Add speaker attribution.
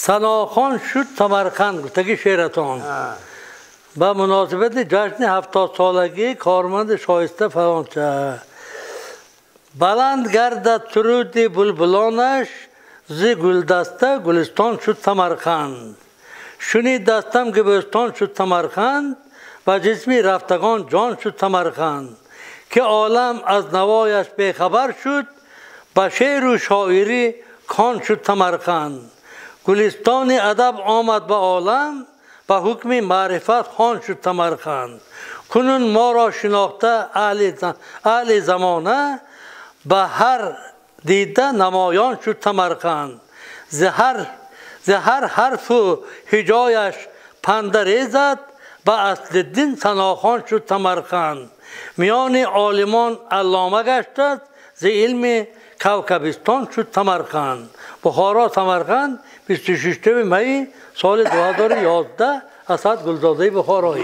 Speaker 1: Санохон шуд Самарқанд гуфтаги шеъратон ба муносибати ҷашни 70-солагии корманди шоиста фалонча. Баланд гардад суруди булбулонаш, зи гулдаста гулистон шуд Самарқанд. Шунидастам, ки бӯстон шуд Самарқанд, ба ҷисми рафтагон ҷон шуд Самарқанд. Ки олам аз навояш бехабар шуд, ба шеъру шоирӣ кон шуд Самарқанд. Гулистони адаб омад ба олам, ба ҳукми маърифат хон шуд Самарқанд. Кунун моро шинохта аҳли замона, ба ҳар дида намоён шуд Самарқанд. Зи ҳар ҳарфу ҳиҷояш панда резад, ба асли дин санохон шуд Самарқанд. Миёни олимон аллома гаштааст, зи илми кавкабистон шуд Самарқанд. Бухоро, Самарқанд, 26 майи соли 2011, Асад Гулзодаи Бухороӣ.